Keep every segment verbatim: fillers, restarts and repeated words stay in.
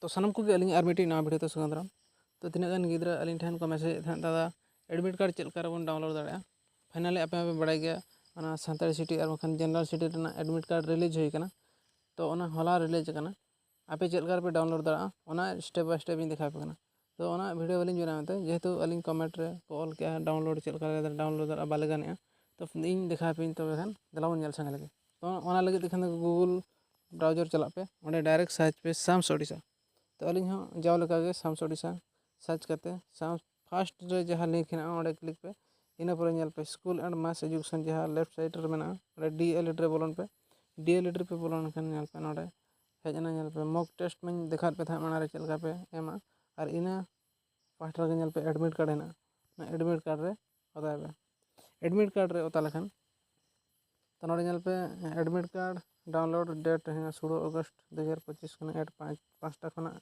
ᱛᱚ ᱥᱟᱱᱟᱢ ᱠᱚᱜᱮ ᱟᱹᱞᱤᱧ ᱟᱨ ᱢᱤᱫᱴᱤᱡ ᱱᱟᱣᱟ ᱵᱷᱤᱰᱤᱭᱳ ᱛᱮ ᱥᱟᱹᱜᱩᱱ ᱫᱟᱨᱟᱢ᱾ ᱛᱚ ᱛᱤᱱᱟᱹᱜ ᱜᱟᱱ ᱜᱤᱫᱽᱨᱟᱹ ᱟᱹᱞᱤᱧ ᱴᱷᱮᱱ ᱠᱚ ᱢᱮᱥᱮᱡᱮᱫ ᱛᱟᱦᱮᱸᱫ, "ᱫᱟᱫᱟ, ᱮᱰᱢᱤᱴ ᱠᱟᱨᱰ ᱪᱮᱫ ᱞᱮᱠᱟ ᱨᱮᱵᱚᱱ ᱰᱟᱣᱩᱱᱞᱳᱰ ᱫᱟᱲᱮᱭᱟᱜᱼᱟ?" ᱯᱷᱟᱭᱱᱟᱞᱤ ᱟᱯᱮ ᱦᱚᱸᱯᱮ ᱵᱟᱲᱟᱭ ᱜᱮᱭᱟ, ᱚᱱᱟ ᱥᱟᱱᱛᱟᱲᱤ ᱥᱤᱴᱤ ᱟᱨ ᱵᱟᱝᱠᱷᱟᱱ ᱡᱮᱱᱟᱨᱟᱞ ᱥᱤᱴᱤ ᱨᱮᱱᱟᱜ ᱮᱰᱢᱤᱴ ᱠᱟᱨᱰ ᱨᱤᱞᱤᱡᱽ ᱦᱩᱭ ᱠᱟᱱᱟ᱾ ᱛᱚ ᱚᱱᱟ ᱦᱚᱞᱟ ᱨᱤᱞᱤᱡᱽ ᱠᱟᱱᱟ᱾ ᱟᱯᱮ ᱪᱮᱫ ᱞᱮᱠᱟ ᱨᱮᱯᱮ ᱰᱟᱣᱩᱱᱞᱳᱰ ᱫᱟᱲᱮᱭᱟᱜᱼᱟ, ᱚᱱᱟ ᱥᱴᱮᱯ ᱵᱟᱭ ᱥᱴᱮᱯ ᱤᱧ ᱫᱮᱠᱷᱟᱣ ᱟᱯᱮ ᱠᱟᱱᱟ᱾ ᱛᱚ ᱚᱱᱟ ᱵᱷᱤᱰᱤᱭᱳ ᱵᱟᱹᱞᱤᱧ ᱵᱮᱱᱟᱣ ᱮᱫᱟ, ᱡᱮᱦᱮᱛᱩ ᱟᱹᱞᱤᱧ ᱠᱚᱢᱮᱱᱴ ᱨᱮ ᱠᱚ ᱚᱞ ᱠᱮᱜᱼᱟ, ᱰᱟᱣᱩᱱᱞᱳᱰ ᱪᱮᱫ ᱞᱮᱠᱟ ᱨᱮ ᱰᱟᱣᱩᱱᱞᱳᱰ ᱫᱟᱲᱮᱭᱟᱜᱼᱟ, ᱵᱟᱞᱮ ᱜᱟᱱᱮᱜᱼᱟ᱾ ᱛᱚ ᱤᱧ ᱫᱮᱠᱷᱟᱣ ᱟᱯᱮᱭᱟᱹᱧ, ᱛᱚᱵᱮ ᱠᱷᱟᱱ ᱫᱮᱞᱟ ᱵᱚᱱ ᱧᱮᱞ ᱥᱟᱸᱜᱮ ᱞᱮᱜᱮ᱾ ᱛᱚ ᱚᱱᱟ ᱞᱟᱹᱜᱤᱫ ᱛᱮ ᱠᱷᱟᱱ ᱫᱚ ᱜᱩᱜᱩᱞ ᱵᱨᱟᱣᱡᱟᱨ ᱪᱟᱞᱟᱜ ᱯᱮ, ᱚᱸᱰᱮ ᱰᱟᱭᱨᱮᱠᱴ ᱥᱟᱨᱪ ᱯᱮ ᱥᱟᱢᱥ ᱳᱰᱤᱥᱟ᱾ ᱛᱚ ᱟᱹᱞᱤᱧ ᱦᱚᱸ ᱡᱟᱣ ᱞᱮᱠᱟᱜᱮ ᱥᱟᱢᱥ ᱳᱰᱤᱥᱟ ᱥᱟᱨᱪ ᱠᱟᱛᱮ ᱥᱟᱢᱥ ᱯᱷᱟᱥᱴ ᱨᱮ ᱡᱟᱦᱟᱸ ᱞᱤᱝᱠ ᱦᱮᱱᱟᱜᱼᱟ, ᱚᱸᱰᱮ ᱠᱞᱤᱠ ᱯᱮ᱾ ᱤᱱᱟᱹ ᱯᱚᱨᱮ ᱧᱮᱞ ᱯᱮ ᱥᱠᱩᱞ ᱮᱱᱰ ᱢᱟᱥ ᱮᱡᱩᱠᱮᱥᱚᱱ ᱡᱟᱦᱟᱸ ᱞᱮᱯᱷᱴ ᱥᱟᱭᱤᱰ ᱨᱮ ᱢᱮᱱᱟᱜᱼᱟ, ᱚᱸᱰᱮ ᱰᱤ ᱮᱞ ᱮᱰ ᱨᱮ ᱵᱚᱞᱚᱱ ᱯᱮ᱾ ᱰᱤ ᱮᱞ ᱮᱰ ᱨᱮᱯᱮ ᱵᱚᱞᱚ ᱞᱮᱱᱠᱷᱟᱱ ᱧᱮᱞ ᱯᱮ ᱱᱚᱰᱮ ᱦᱮᱡ ᱮᱱᱟ, ᱧᱮᱞ ᱯᱮ ᱢᱚᱠ ᱴᱮᱥᱴ ᱢᱟᱧ ᱫᱮᱠᱷᱟᱣᱟᱫ ᱯᱮ ᱛᱟᱦᱮᱸᱫ ᱢᱟᱲᱟᱝ ᱨᱮ ᱪᱮᱫ ᱞᱮᱠᱟ ᱯᱮ ᱮᱢᱟ, ᱟᱨ ᱤᱱᱟᱹ ᱯᱟᱦᱴᱟ ᱨᱮᱜᱮ ᱧᱮᱞ ᱯᱮ ᱮᱰᱢᱤᱴ ᱠᱟᱨᱰ ᱦᱮᱱᱟᱜᱼᱟ᱾ ᱚᱱᱟ ᱮᱰᱢᱤᱴ ᱠᱟᱨᱰ ᱨᱮ ᱚᱛᱟᱭ ᱯᱮ᱾ ᱮᱰᱢᱤᱴ ᱠᱟᱨᱰ ᱨᱮ ᱚᱛᱟ ᱞᱮᱠᱷᱟᱱ ᱛᱚ ᱱᱚᱰᱮ ᱧᱮᱞ ᱯᱮ ᱮᱰᱢᱤᱴ ᱠᱟᱨᱰ ᱰᱟᱣᱩᱱᱞᱳᱰ ᱰᱮᱴ ᱦᱮᱱᱟᱜᱼᱟ ᱥᱳᱞᱳ ᱚᱜᱚᱥᱴ ᱫᱩ ᱦᱟᱡᱟᱨ ᱯᱚᱸᱪᱤᱥ ᱠᱷᱚᱱᱟᱜ ᱮᱴ ᱯᱟᱸᱪ ᱯᱟᱸᱪᱴᱟ ᱠᱷᱚᱱᱟᱜ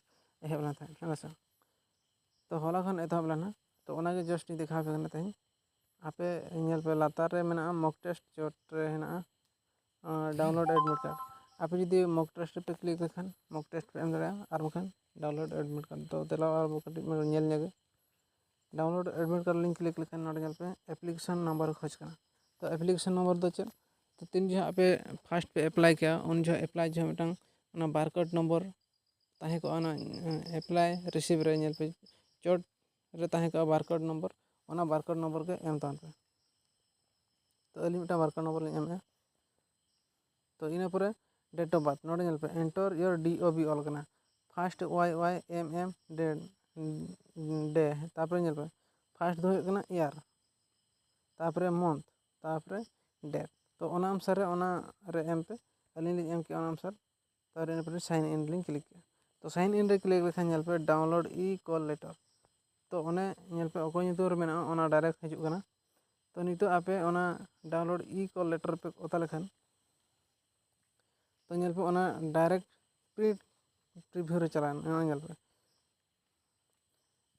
ᱮᱦᱚᱵ ᱞᱮᱱ ᱛᱟᱦᱮᱸᱫ, ᱦᱮᱸ ᱥᱮ? ᱛᱚ ᱦᱚᱞᱟ ᱠᱷᱚᱱ ᱮᱛᱚᱦᱚᱵ ᱞᱮᱱᱟ᱾ ᱛᱚ ᱚᱱᱟᱜᱮ ᱡᱟᱥᱴ ᱤᱧ ᱫᱮᱠᱷᱟᱣ ᱟᱯᱮ ᱠᱟᱱᱟ ᱛᱮᱦᱮᱧ᱾ ᱟᱯᱮ ᱧᱮᱞ ᱯᱮ ᱞᱟᱛᱟᱨ ᱨᱮ ᱢᱮᱱᱟᱜᱼᱟ ᱢᱚᱠ ᱴᱮᱥᱴ, ᱪᱚᱴ ᱨᱮ ᱦᱮᱱᱟᱜᱼᱟ ᱰᱟᱣᱩᱱᱞᱳᱰ ᱮᱰᱢᱤᱴ ᱠᱟᱨᱰ᱾ ᱟᱯᱮ ᱡᱩᱫᱤ ᱢᱚᱠ ᱴᱮᱥᱴ ᱨᱮᱯᱮ ᱠᱞᱤᱠ ᱞᱮᱠᱷᱟᱱ ᱢᱚᱠ ᱴᱮᱥᱴ ᱯᱮ ᱮᱢ ᱫᱟᱲᱮᱭᱟᱜᱼᱟ, ᱟᱨ ᱵᱟᱠᱷᱟᱱ ᱰᱟᱣᱩᱱᱞᱳᱰ ᱮᱰᱢᱤᱴ ᱠᱟᱨᱰ᱾ ᱛᱚ ᱫᱮᱞᱟ ᱟᱨ ᱠᱟᱹᱴᱤᱡ ᱧᱮᱞ ᱧᱚᱜ ᱜᱮ᱾ ᱰᱟᱣᱩᱱᱞᱳᱰ ᱮᱰᱢᱤᱴ ᱠᱟᱨᱰ ᱞᱤᱧ ᱠᱞᱤᱠ ᱞᱮᱠᱷᱟᱱ ᱱᱚᱰᱮ ᱧᱮᱞ ᱯᱮ ᱮᱯᱞᱤᱠᱮᱥᱚᱱ ᱱᱟᱢᱵᱟᱨ ᱠᱷᱚᱡᱽ ᱠᱟᱱᱟ᱾ ᱛᱚ ᱮᱯᱞᱤᱠᱮᱥᱚᱱ ᱱᱟᱢᱵᱟᱨ ᱫᱚ ᱪᱮᱫ? ᱛᱚ ᱛᱤᱱ ᱡᱚᱦᱚᱜ ᱟᱯᱮ ᱯᱷᱟᱥᱴ ᱯᱮ ᱮᱯᱞᱟᱭ ᱠᱮᱭᱟ, ᱩᱱ ᱡᱚᱦᱚᱜ ᱮᱯᱞᱟᱭ ᱡᱚᱦᱚᱜ ᱢᱤᱫᱴᱟᱝ ᱚᱱᱟ ᱵᱟᱨᱠᱳᱰ ᱱᱚᱢᱵᱚᱨ ᱛᱟᱦᱮᱸ ᱠᱚᱜᱼᱟ, ᱚᱱᱟ ᱮᱯᱞᱟᱭ ᱨᱤᱥᱤᱵᱷ ᱨᱮ ᱧᱮᱞ ᱯᱮ ᱪᱚᱴ ᱨᱮ ᱛᱟᱦᱮᱸ ᱠᱚᱜᱼᱟ ᱵᱟᱨᱠᱳᱰ ᱱᱚᱢᱵᱚᱨ, ᱚᱱᱟ ᱵᱟᱨᱠᱳᱰ ᱱᱚᱢᱵᱚᱨ ᱜᱮ ᱮᱢ ᱛᱟᱵᱚᱱ ᱯᱮ᱾ ᱛᱚ ᱟᱹᱞᱤᱧ ᱢᱤᱫᱴᱟᱝ ᱵᱟᱨᱠᱳᱰ ᱱᱚᱢᱵᱚᱨ ᱞᱤᱧ ᱮᱢᱮᱜᱼᱟ᱾ ᱛᱚ ᱤᱱᱟᱹ ᱯᱚᱨᱮ date of birth, ᱱᱚᱰᱮ ᱧᱮᱞ ᱯᱮ enter your D O B ᱚᱞ ᱠᱟᱱᱟ, first Y Y M M day, day, ᱛᱟᱨᱯᱚᱨᱮ ᱧᱮᱞ ᱯᱮ ᱯᱷᱟᱥᱴ ᱫᱚ ᱦᱩᱭᱩᱜ ᱠᱟᱱᱟ year, ᱛᱟᱨᱯᱚᱨᱮ month, ᱛᱟᱨᱯᱚᱨᱮ date᱾ ᱛᱚ ᱚᱱᱟ ᱚᱱᱩᱥᱟᱨ ᱨᱮ ᱚᱱᱟ ᱨᱮ ᱮᱢ ᱯᱮ, ᱟᱹᱞᱤᱧ ᱞᱤᱧ ᱮᱢ ᱠᱮᱜᱼᱟ ᱚᱱᱟ ᱚᱱᱩᱥᱟᱨ᱾ ᱛᱟᱨᱯᱚᱨᱮ ᱤᱱᱟᱹ ᱯᱚᱨᱮ sign in ᱞᱤᱧ ᱠᱞᱤᱠ ᱠᱮᱜᱼᱟ᱾ ᱛᱚ sign in ᱨᱮ ᱠᱞᱤᱠ ᱞᱮᱠᱷᱟᱱ ᱧᱮᱞ ᱯᱮ download e call letter᱾ ᱛᱚ ᱚᱱᱮ ᱧᱮᱞ ᱯᱮ ᱚᱠᱚᱭ ᱧᱩᱛᱩᱢ ᱨᱮ ᱢᱮᱱᱟᱜᱼᱟ ᱚᱱᱟ ᱰᱟᱭᱨᱮᱠᱴ ᱦᱤᱡᱩᱜ ᱠᱟᱱᱟ᱾ ᱛᱚ ᱱᱤᱛᱚᱜ ᱟᱯᱮ ᱚᱱᱟ download e call letter ᱯᱮ ᱚᱛᱟ ᱞᱮᱠᱷᱟᱱ ᱛᱚ ᱧᱮᱞ ᱯᱮ ᱚᱱᱟ ᱰᱟᱭᱨᱮᱠᱴ ᱯᱨᱤᱱᱴ ᱯᱨᱤᱵᱷᱤᱭᱩ ᱨᱮ ᱪᱟᱞᱟᱣᱮᱱᱟ, ᱚᱱᱟ ᱧᱮᱞ ᱯᱮ᱾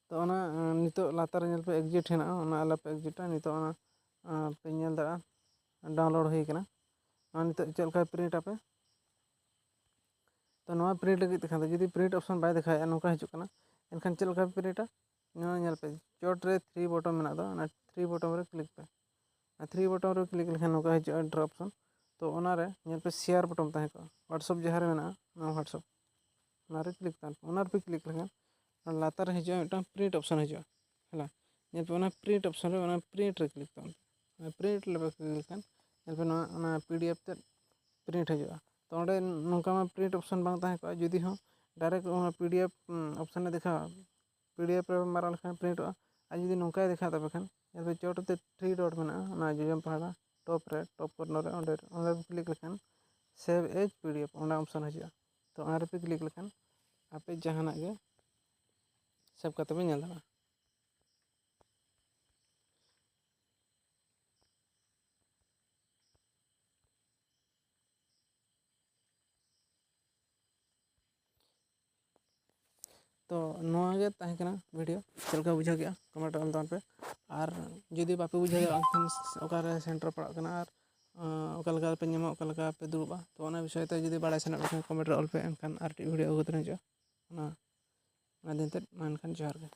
ᱛᱚ ᱚᱱᱟ ᱱᱤᱛᱚᱜ ᱞᱟᱛᱟᱨ ᱨᱮ ᱧᱮᱞ ᱯᱮ exit ᱦᱮᱱᱟᱜᱼᱟ, ᱚᱱᱟ ᱟᱞᱚᱯᱮ ᱮᱠᱡᱤᱴᱟ᱾ ᱱᱤᱛᱚᱜ ᱚᱱᱟ ᱯᱮ ᱧᱮᱞ ᱫᱟᱲᱮᱭᱟᱜᱼᱟ download ᱦᱩᱭ ᱠᱟᱱᱟ᱾ ᱟᱨ ᱱᱤᱛᱚᱜ ᱪᱮᱫ ᱞᱮᱠᱟᱭ ᱯᱨᱤᱱᱴ ᱟᱯᱮ ᱛᱚ ᱱᱚᱣᱟ ᱯᱨᱤᱱᱴ ᱞᱟᱹᱜᱤᱫ ᱛᱮᱠᱷᱟᱱ ᱫᱚ ᱡᱩᱫᱤ ᱯᱨᱤᱱᱴ ᱚᱯᱥᱚᱱ ᱵᱟᱭ ᱫᱮᱠᱷᱟᱣᱮᱫᱼᱟ, ᱱᱚᱝᱠᱟ ᱦᱤᱡᱩᱜ ᱠᱟᱱᱟ, ᱮᱱᱠᱷᱟᱱ ᱪᱮᱫ ᱞᱮᱠᱟ ᱯᱮ ᱯᱨᱤᱱᱴᱟ? ᱱᱚᱣᱟ ᱧᱮᱞ ᱯᱮ, ᱪᱚᱴ ᱨᱮ ᱛᱷᱨᱤ ᱵᱚᱴᱚᱢ ᱢᱮᱱᱟᱜ ᱫᱚ, ᱚᱱᱟ ᱛᱷᱨᱤ ᱵᱚᱴᱚᱢ ᱨᱮ ᱠᱞᱤᱠ ᱯᱮ᱾ ᱚᱱᱟ ᱛᱷᱨᱤ ᱵᱚᱴᱚᱢ ᱨᱮ ᱠᱞᱤᱠ ᱞᱮᱠᱷᱟᱱ ᱱᱚᱝᱠᱟ ᱦᱤᱡᱩᱜᱼᱟ ᱰᱨᱚᱯ ᱚᱯᱥᱚᱱ᱾ ᱛᱚ ᱚᱱᱟᱨᱮ ᱧᱮᱞ ᱯᱮ, ᱥᱮᱭᱟᱨ ᱵᱚᱴᱚᱢ ᱛᱟᱦᱮᱸ ᱠᱚᱜᱼᱟ, WhatsApp ᱡᱟᱦᱟᱸ ᱨᱮ ᱢᱮᱱᱟᱜᱼᱟ, ᱱᱚᱣᱟ WhatsApp, ᱚᱱᱟᱨᱮ ᱠᱞᱤᱠ ᱛᱟᱦᱮᱱ ᱯᱮ᱾ ᱚᱱᱟ ᱨᱮᱯᱮ ᱠᱞᱤᱠ ᱞᱮᱠᱷᱟᱱ ᱚᱱᱟ ᱞᱟᱛᱟᱨ ᱨᱮ ᱦᱤᱡᱩᱜᱼᱟ, ᱢᱤᱫᱴᱟᱝ ᱯᱨᱤᱱᱴ ᱚᱯᱥᱚᱱ ᱦᱤᱡᱩᱜᱼᱟ᱾ ᱦᱮᱞᱟ, ᱧᱮᱞ ᱯᱮ, ᱚᱱᱟ ᱯᱨᱤᱱᱴ ᱚᱯᱥᱚᱱ ᱨᱮ, ᱚᱱᱟ ᱯᱨᱤᱱᱴ ᱨᱮ ᱠᱞᱤᱠ ᱛᱟᱵᱚᱱ ᱯᱮ᱾ ᱚᱱᱟ ᱯᱨᱤᱱᱴ ᱨᱮᱯᱮ ᱠᱞᱤᱠ ᱞᱮᱠᱷᱟᱱ ᱧᱮᱞ ᱯᱮ, ᱱᱚᱣᱟ, ᱚᱱᱟ ᱯᱤᱰᱤᱮᱯᱷ ᱛᱮᱫ ᱯᱨᱤᱱᱴ ᱦᱤᱡᱩᱜᱼᱟ᱾ ᱛᱚ ᱚᱸᱰᱮ ᱱᱚᱝᱠᱟ ᱢᱟ ᱯᱨᱤᱱᱴ ᱚᱯᱥᱚᱱ ᱵᱟᱝ ᱛᱟᱦᱮᱸ ᱠᱚᱜᱼᱟ, ᱡᱩᱫᱤ ᱦᱚᱸ ᱰᱟᱭᱨᱮᱠᱴ ᱚᱱᱟ ᱯᱤᱰᱤᱮᱯᱷ ᱚᱯᱥᱚᱱᱮ ᱫᱮᱠᱷᱟᱣᱟ, ᱯᱤᱰᱤᱮᱯᱷ ᱨᱮ ᱢᱟᱨᱟᱣ ᱞᱮᱠᱷᱟᱱ ᱯᱨᱤᱱᱴᱚᱜᱼᱟ᱾ ᱟᱨ ᱡᱩᱫᱤ ᱱᱚᱝᱠᱟᱭ ᱫᱮᱠᱷᱟᱣ ᱛᱟᱯᱮ ᱠᱷᱟᱱ, ᱧᱮᱞ ᱯᱮ, ᱪᱚᱴ ᱨᱮ ᱛᱷᱨᱤ ᱰᱚᱴ ᱢᱮᱱᱟᱜᱼᱟ, ᱚᱱᱟ ᱡᱚᱡᱚᱢ ᱯᱟᱦᱴᱟ ᱴᱚᱯ ᱨᱮ, ᱴᱚᱯ ᱠᱚᱨᱱᱟᱨ ᱨᱮ, ᱚᱸᱰᱮ, ᱚᱸᱰᱮ ᱯᱮ ᱠᱞᱤᱠ ᱞᱮᱠᱷᱟᱱ ᱥᱮᱵᱷ ᱮᱡᱽ ᱯᱤᱰᱤᱮᱯᱷ ᱚᱱᱟ ᱚᱯᱥᱚᱱ ᱦᱤᱡᱩᱜᱼᱟ᱾ ᱛᱚ ᱚᱱᱟ ᱨᱮᱯᱮ ᱠᱞᱤᱠ ᱞᱮᱠᱷᱟᱱ ᱟᱯᱮ ᱡᱟᱦᱟᱱᱟᱜ ᱜᱮ ᱥᱮᱵᱷ ᱠᱟᱛᱮ ᱯᱮ ᱧᱮᱞ ᱫᱟᱲᱮᱭᱟᱜᱼᱟ᱾ ᱛᱚ ᱱᱚᱣᱟ ᱜᱮ ᱛᱟᱦᱮᱸ ᱠᱟᱱᱟ ᱵᱷᱤᱰᱤᱭᱳ᱾ ᱪᱮᱫ ᱞᱮᱠᱟ ᱵᱩᱡᱷᱟᱹᱣ ᱠᱮᱜᱼᱟ, ᱠᱚᱢᱮᱱᱴ ᱨᱮ ᱚᱞ ᱛᱟᱵᱚᱱ ᱯᱮ᱾ ᱟᱨ ᱡᱩᱫᱤ ᱵᱟᱯᱮ ᱵᱩᱡᱷᱟᱹᱣ ᱫᱟᱲᱮᱭᱟᱜᱼᱟ, ᱮᱱᱠᱷᱟᱱ ᱚᱠᱟᱨᱮ ᱥᱮᱱᱴᱟᱨ ᱯᱟᱲᱟᱜ ᱠᱟᱱᱟ ᱟᱨ, ᱟᱸ, ᱚᱠᱟ ᱞᱮᱠᱟ ᱯᱮ ᱧᱟᱢᱟ, ᱚᱠᱟ ᱞᱮᱠᱟ ᱯᱮ ᱫᱩᱲᱩᱵᱼᱟ, ᱛᱚ ᱚᱱᱟ ᱵᱤᱥᱚᱭ ᱛᱮ ᱡᱩᱫᱤ ᱵᱟᱲᱟᱭ ᱥᱟᱱᱟᱭᱮᱫ ᱯᱮ ᱠᱷᱟᱱ ᱠᱚᱢᱮᱱᱴ ᱨᱮ ᱚᱞ ᱯᱮ, ᱮᱱᱠᱷᱟᱱ ᱟᱨ ᱢᱤᱫᱴᱤᱡ ᱵᱷᱤᱰᱤᱭᱳ ᱟᱹᱜᱩ ᱠᱟᱛᱮ ᱦᱤᱡᱩᱜᱼᱟ᱾ ᱚᱱᱟ, ᱚᱱᱟ ᱫᱤᱱ ᱛᱮᱫ ᱢᱟ ᱮᱱᱠᱷᱟᱱ ᱡᱚᱦᱟᱨ ᱜᱮ᱾